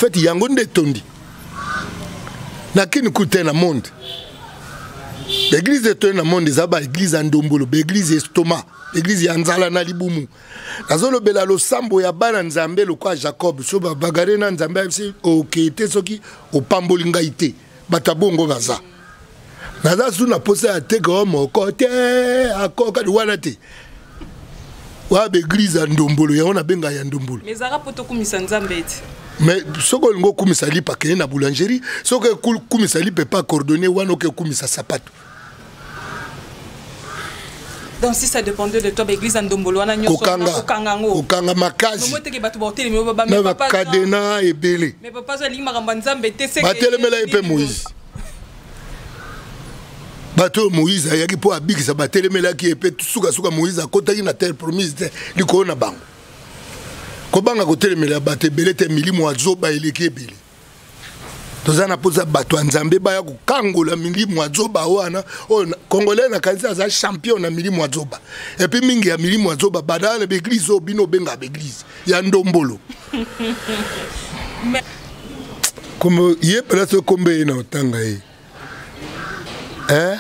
fait yango nde etondi na kini kuta na monde. Baeglise etondi na monde eza baeglise ya ndombolo, baeglise estomac, eglise ya nzala na libumu. Nazolobela losambo ya bana Nzambe lokola Jacob, so babagare na Nzambe ayebisi okeye te soki opamboli ngai te. Bato ya bongo baza naza su na posa ya teke o moko te akoka wana te, wana baeglise ya ndombolo, yango nabenga ya ndombolo. Mais ezalaka mpo tokumisa Nzambe ete. Mais soki olingi okumisa lipa, kende na boulangerie. Soki okumisa lipa epa cordonnier wana, oke okumisa sapato. Donc si ça dépendait de toi, baeglise ya ndombolo wana nyonso kokanga. Kokanga yango. Kokanga makasi. Omoteke bato baotelemi oyo ba na bakadena ebele. Mais papa azo alingi makambo ya Nzambe te seke. Batelemela ye mpe Moïse. Bato oyo Moïse ayaki mpo abikisa batelemelaki ye mpe sukasuka Moïse akotaki na terre promise te likolo na bango. Kobanga kotelemela bato ebele te, milimo ya zoba eleki ebele. Toza na mposa bato ya Nzambe baya kokangola milimo ya zoba wana oyo. Congolais nakanisi aza champion na milimo ya zoba. Et puis mingi ya milimo ya zoba badala na baeglise oyo bino obengaka baeglise ya ndombolo. Kombo ye place okombe ye na otanga ye, eh?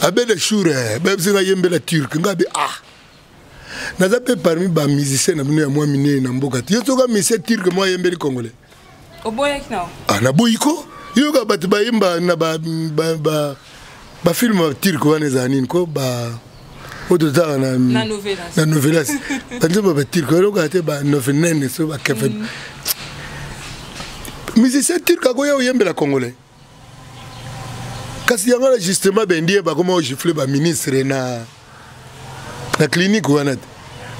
Abele shure bayebisi nga yembela turc, nga be ah, naza mpe parmi bamusicien na bino ya mwa minene na mboka te. Yo soka musicien turc mwa ayembeli congolais. Oboyaki na? Ah, naboyi ko yoka bato bayemba na bafilme ba turc wana. Ezala nini ko ba oyo tozalaka na Na novelas. Na novelas, banzembo baturc oyokaka te, banovenene so bakefe. Musicien turc akoya oyembela congolais? Kasi yango na justement bendie bakoma ogifle baministre na clinique wana te.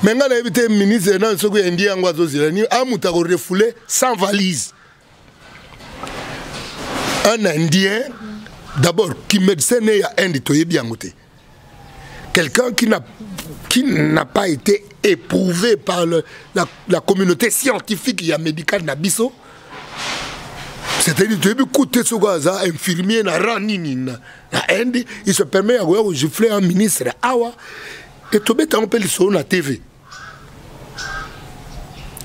Me ngai nayebi te ministre na soki indien yango azozela nini, amutu akorefoule sans valise un Indien. D'abord ki médecin ne ya Inde toyebi yango te. Quelqu'un qui n'a pas été éprouvé par la communauté scientifique ya médicale na biso, c'est-à-dire toyebi kute soki aza infirmier na rang nini na Inde, il se permet ya koya kogifle un ministre awa. E tobeta yango mpe lisolo na TV.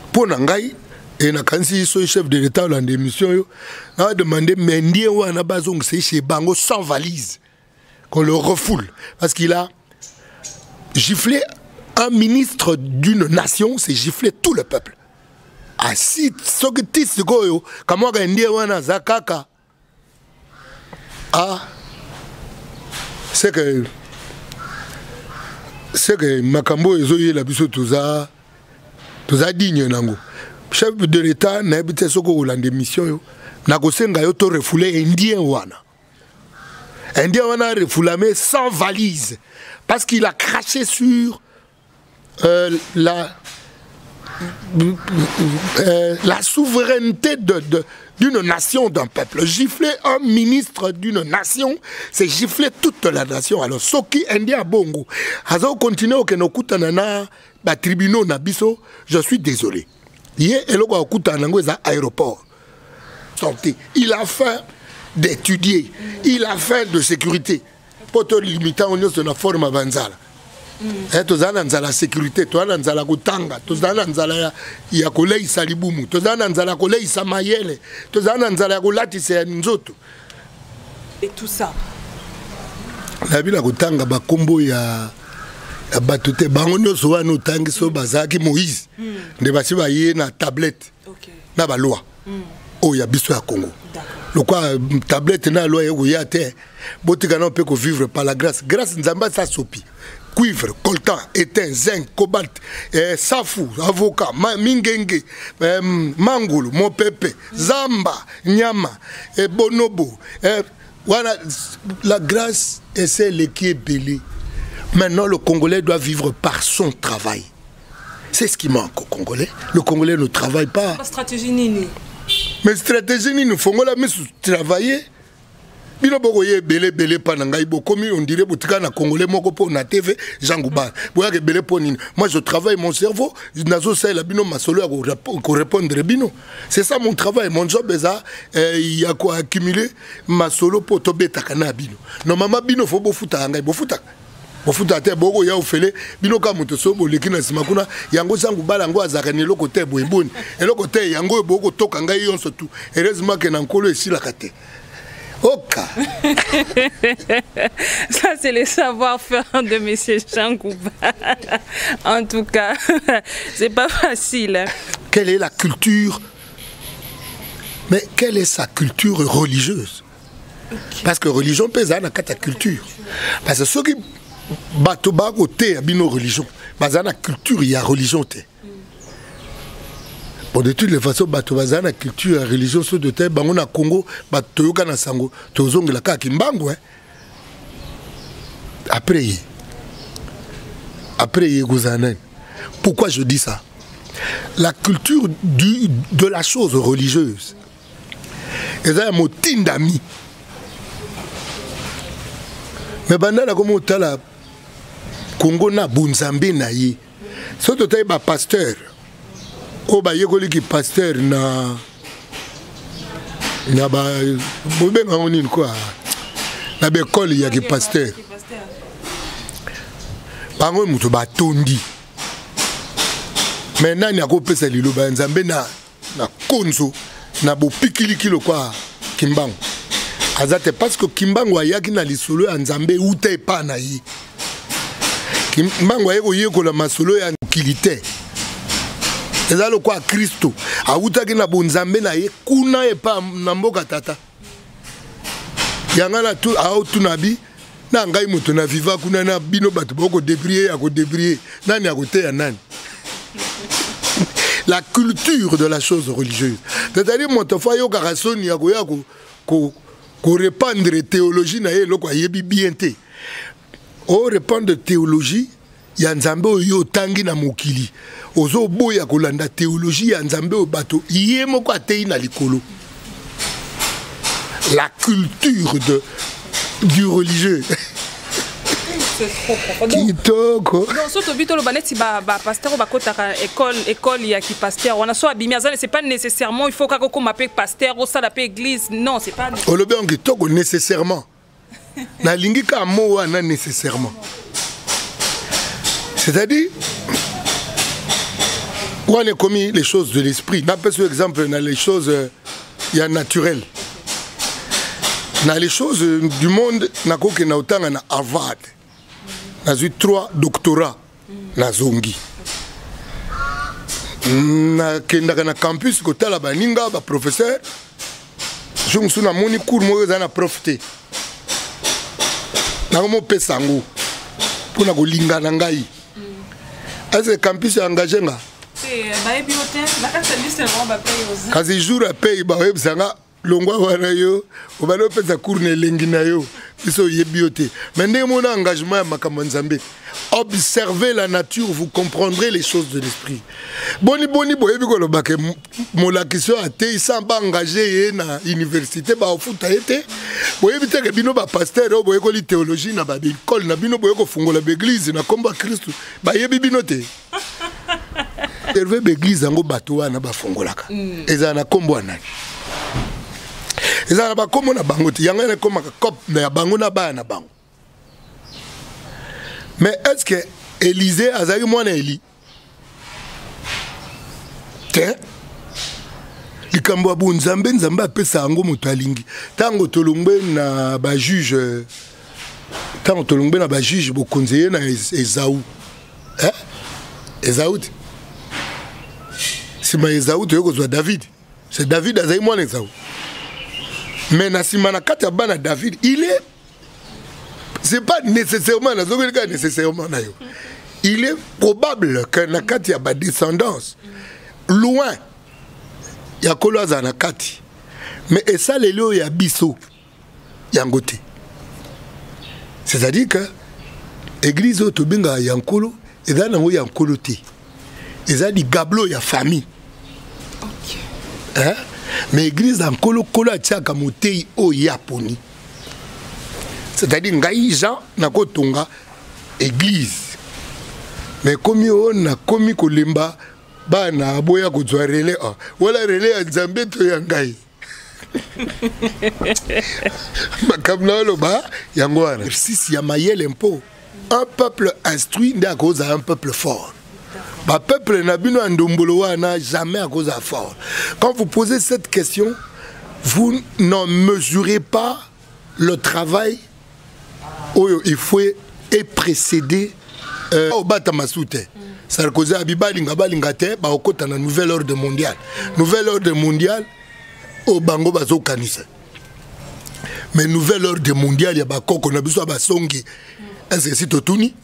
Mpo na ngai e nakanisi soki chef de l'État olanda émission oyo, nademande mendie wana bazongisa ye chez bango sans valise, qu'on le refoule, parce qu'il a giflé un ministre d'une nation, c'est gifler tout le peuple. Asi soki ti sikoyo kamwaka indie wana aza kaka, ah, c'est que makambo oyo ezoyela biso, toza digne nango. Chef de l'État, nayebi te soki okolanda émission oyo, nakosenga yo to refoule indien wana. Indien wana refoulame sans valise, parce qu'il a craché sur la souveraineté d'une nation, d'un peuple. Gifler un ministre d'une nation, c'est gifler toute la nation. Alors, soki indien bongo aza continuer okende okutana na batribunaux na biso, je suis désolé. Ye eloko akutana nango eza aéroport. Santé. Il a faim d'étudier, il a faim de sécurité. Mpo tolimita yango nyonso na forme ya banzala. Tozala na nzala ya sécurité, tozala na nzala ya kotanga, tozala na nzala ya koleisa libumu, tozala na nzala ya koleisa mayele, tozala na nzala ya kolatisa ya nzoto. Et tout ça. Nayebi na kotanga bakombo ya bato te. Bango nyonso wana otangi so bazalaki Moïse nde basi baye na tablette na baloi oyo ya biso ya Congo. Lokwa tablette na loi ekoya te, botika nao mpe kovivre par la grâce. Grâce Nzambe asa sopi cuivre, coltan, étain, zinc, cobalt, safu, avocat, mingenge, mangulu, mopepe, zamba, nyama, bonobo, voilà, la grâce ese eleki ebele. Maintenant, le Congolais doit vivre par son travail. C'est ce qui manque au Congolais. Le Congolais ne travaille pas. Stratégie nini? Mais stratégie nini? Fongola misu, travailler. Bino bokoya ebele ebele mpa na ngai, bokomi on dirait botika na congolais moko mpo na TV Jean Goubal. Boyaka ebele mpo nini? Moi, je travaille mon cerveau. Nazosalela bino masolo ya korépondre bino. C'est ça mon travail, mon job eza ya koaccumuler masolo mpo tobetaka na bino. Normalement bino fo bofutaka ngai, bofutaka. Bofuta te, bokoya ofele bino kaka moto so boleki na nsima kuna. Yango zangu bala yango azalaka na eloko te, boye boni eloko te yango oyo bokotoka ngai yonso tu. Heureusement ke na Nkolo esilaka te. Oka. Ça, c'est le savoir-faire de M. Jean Gouba. En tout cas, c'est pas facile. Hein. Quelle est la culture? Mais quelle est sa culture religieuse? Okay. Parce que religion pèse na kati ya culture. Parce que soki bato bakoteya bino religion, baza na culture ya religion te. Bon, de toutes les façons, bato baza na culture ya religion so de te bango na Congo, bato toyoka na sango, tozongela kaka Kimbangu, hein. Après ye, après ye kozala nani? Pourquoi je dis ça? La culture de la chose religieuse eza ya motindami. Me banda nakomi otala Kongo na bonzambe na ye, soki totali bapasteur oyo bayekoliki pasteur na ba bobenga yango nini kwa na baekole ya kipasteur, bango moto batondi. Me nani akopesa liloba ya Nzambe na konzo na bopikiliki lokwa Kimbangu? Aza te, parce que Kimbangu ayaki na lisolo ya Nzambe euta epa na ye. Kimbangu aye koyekola masolo ya mokili te. Eza lokwa Kristo awutaki na bonzambe na ye kuna epa na mboka tata yanga na tu aotuna bi na ngai moto na viva kuna na bino bato bokodebrie ya kodebrie nani akoteya nani. La culture de la chose religieuse, c'est-à-dire moto fo ayokaka soni ya koya korépandre théologie na ye, eloko ayebi bien te. Orépandre théologie ya Nzambe oyo otangi na mokili, ozoboya kolanda théologie ya Nzambe oyo bato ye moko ateyi na likolo. La culture du religieux. Kitoko. Donc so tobi toloba neti bapasteur oyo bakotaka école ya kipasteur wana, so abimi aza, c'est pas nécessairement il faut kaka okóma mpe pasteur, osala mpe église? Non, c'est pas. Olobi yango kitoko, nécessairement. Nalingi kaka mo wana, nécessairement, c'est-à-dire wana ekomi les choses de l'esprit. Napesi exemple na les choses ya naturel. Na les choses du monde, nakokenda kotanga na Harvard, nazwi 3 doctorat, nazongi, nakendaka na campus kotala baninga baprofesseur. Jour mosusu namoni cours moko eza na prof te, nakomopesa yango mpona kolinga na ngai. Ese campus ya engage nga, kasi jour apei bayebisa nga: longwa wana, yo obali opesa cours na elengi na yo, biso oyebi yo te. Mais ndenge mona engagement ya makambo ya Nzambe, observez la nature, vous comprendrez les choses de l'esprit. Boni boni boyebi koloba ke molakisi oyo atei sans baengage ye na université, baofuta ye te? Boyebi te ke bino bapasteur oyo boyekoli théologie na baekole na bino, boye kofungola baeglise na nkombo ya Kristu, bayebi bino te? Observe baeglise yango, bato wana bafungolaka ezala na nkombo ya nani? Ezala na bakombo na bango te. Yango wana ekomaka cop ya bango na baya na bango. Mais est ce que Élysée azalaki mwana Eli te? Likambo ya bonzambe, Nzambe apesa yango moto alingi. Ntango tolongwe na bajuge, ntango tolongwe na bajuge, bokonzi ye na Ezau, eh? Ezau te, nsima Ezau toye kozwa David. C'est David azali mwana Ezau, mais na nsima na kati ya bana David, il est, c'est pas nécessairement, nazongeli kaka nécessairement na yo, il est probable que na kati ya badescendance loin ya Nkolo azala na kati. Mais esaleli oyo ya biso yango te. C'est-à-dire que église oyo tobengaka ya Nkolo eza nango ya Nkolo te, eza ligablo ya famille, hein? Mais église ya Nkolo, Nkolo atiaka motei oyo ye aponi. C'est-à-dire ngai Jean nakotonga église, mais komi oyo nakomi kolemba, bana aboya kozwa relais. Ah, wala relais ya Nzambe to ya ngai? Makambo na oloba yango wana, exercice ya mayele mpo Un peuple instruit nde akozala un peuple fort. Bapeuple na bino ya ndombolo wana, jamais akozala fort. Quand vous posez cette question, vous n'en mesurez pas le travail oyo il faut eprécéder obatama su te. Sarkozy abi balinga balinga te, bakokɔta na nouvel ordre mondial. Nouvel ordre mondial oyo bango bazokanisa, mais nouvel ordre mondial ya bakoko na biso ya basongi, est-ce si totuni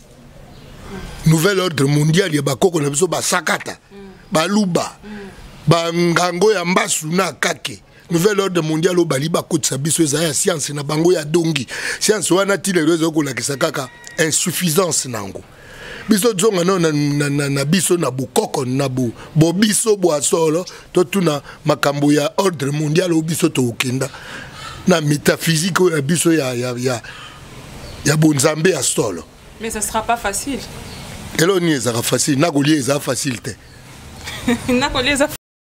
nouvel ordre mondial ya bakoko na biso basakata, baluba, bangango ya mbasu na kake, nouvel ordre mondial oyo bali bakotisa biso eza ya science na bango ya dongi. Science wana ti lelo ezali kolakisa kaka insuffisance na yango. Biso zonga nano na biso na bokoko na bobiso bwa solo, totuna makambo ya ordre mondial oyo biso tokokenda na métaphysique oyo ya biso ya bonzambe ya solo. Mais ça sera pas facile. Eloko nini ezalaka facile? Nakolia eza facile te. Nakolia eza